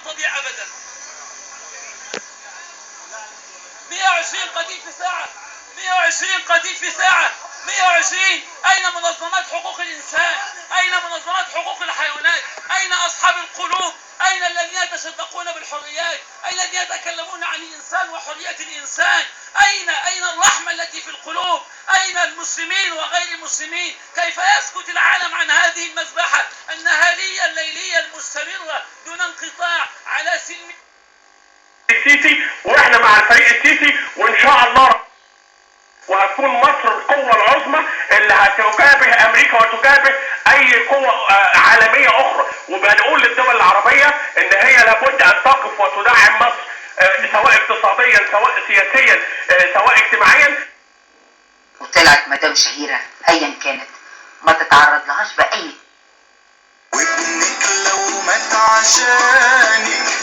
تضيع أبدا. 120 قتيل في ساعة، 120 قتيل في ساعة، 120. أين منظمات حقوق الإنسان؟ أين منظمات حقوق الحيوانات؟ أين أصحاب القلوب؟ أين الذين يتشدقون بالحريات؟ أين الذين يتكلمون عن الإنسان وحرية الإنسان؟ أين الرحمة التي في القلوب؟ أين المسلمين وغير المسلمين؟ كيف يسكت العالم عن هذه المذبحة النهارية الليلية المستمرة دون انقطاع على سلم السيسي؟ واحنا مع الفريق السيسي وان شاء الله وهتكون مصر القوة العظمى اللي هتجابه امريكا وتجابه اي قوة عالمية اخرى. وبنقول للدول العربية ان هي لابد ان تقف وتدعم مصر، سواء اقتصاديا سواء سياسيا سواء اجتماعيا. وطلعت مدام شهيرة ايا كانت ما تتعرض لهاش بأي. وابنك لو مات عشانك.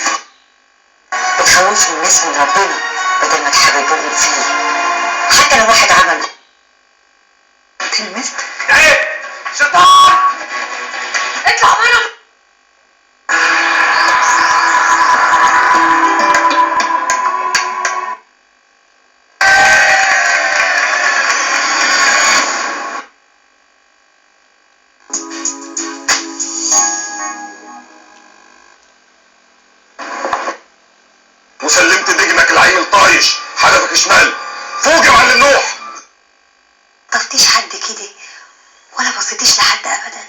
بتخوفوا الناس من ربنا بدل ما تحببوهم فيه، حتى لو واحد عمل تلمست. ايه شيطان اطلع بره. وسلمت نجمك العيل طايش حدفك شمال فوق يا معلم نوح. طفتيش حد كده ولا بصيتيش لحد ابدا.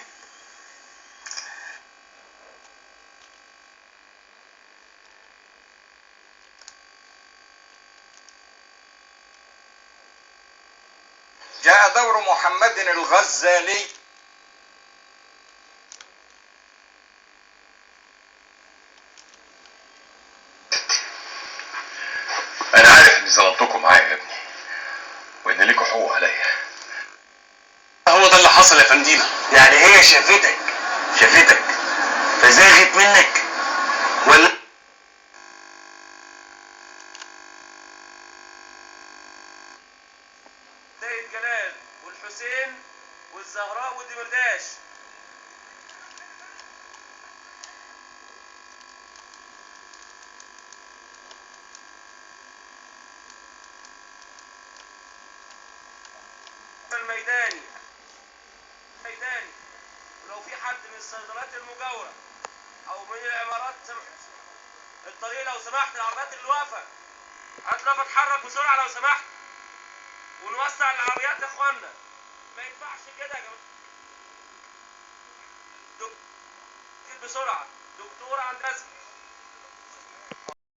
جاء دور محمد الغزالي. انا عارف اني ظلمتكم معايا يا ابني وان ليكوا حقوق عليا. هو ده اللي حصل يا فندينا. يعني هي شافتك فزاغت منك ولا؟ سيد جلال والحسين والزهراء والدمرداش. الميداني ميداني. ولو في حد من الصيدلات المجاورة أو من العمارات الطريق لو سمحت، العربيات اللي واقفة هات اتحرك بسرعة لو سمحت، ونوسع العربيات يا اخوانا. ما ينفعش كده يا جماعة. دكتور بسرعة، دكتور.